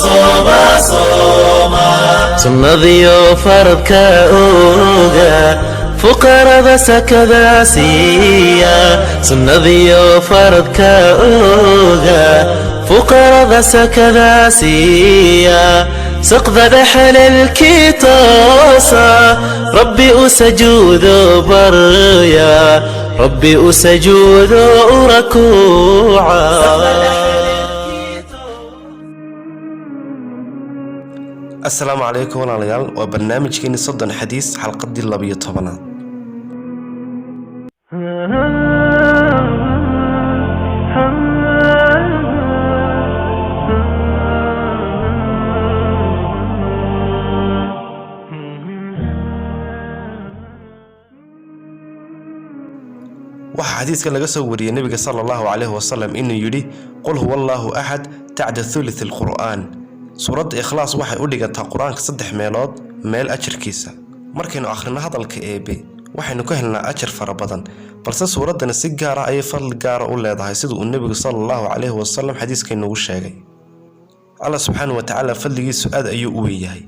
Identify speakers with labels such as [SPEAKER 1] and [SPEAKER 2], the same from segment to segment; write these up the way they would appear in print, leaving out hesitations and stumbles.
[SPEAKER 1] Sooma, sooma.
[SPEAKER 2] Sunnadiyo faradka oga, fuqarada sakada siiya. Sunnadiyo faradka oga, fuqarada sakada siiya. Saqda dhexalelkii toosa, Rabbi u sajuudo barya, Rabbi u sajuudo u rakuuca.
[SPEAKER 3] Asalaamu calaykum walaalayaal, waa barnaamijkeeni 30 xadiis, xalqadii 12aad. Waxaa xadiiskan laga soo wariyey nebiga sala Allahu calayhi wasalam inuu yidhi: "Qul huwa Allaahu axad tacda thuluth alqur'aan." Suuradda Ikhlaas waxay u dhigantaa Qur-aanka saddex meelood meel ajarkiisa. Markaynu akhrino hadalka Eebe, waxaynu ka helnaa ajar fara badan, balse suuraddani si gaara ayay fadli gaara u leedahay, sida uu nebigu sala Allahu calayhi wasalam xadiiskaynugu sheegay. Allah subxaana wa tacaala fadligiisu aad ayuu u weyn yahay,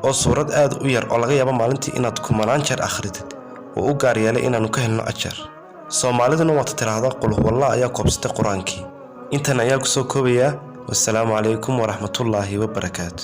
[SPEAKER 3] oo suurad aad u yar oo laga yaabo maalintii inaad kumanaan jeer akhritid uu u gaar yeelay inaannu ka helno ajar. Soomaaliduna waata tiraahda "Qul huwallah ayaa koobsatay Qur-aankii." Intan ayaa kusoo koobayaa. Wasalaamu calaykum waraxmatullaahi wabarakaatu.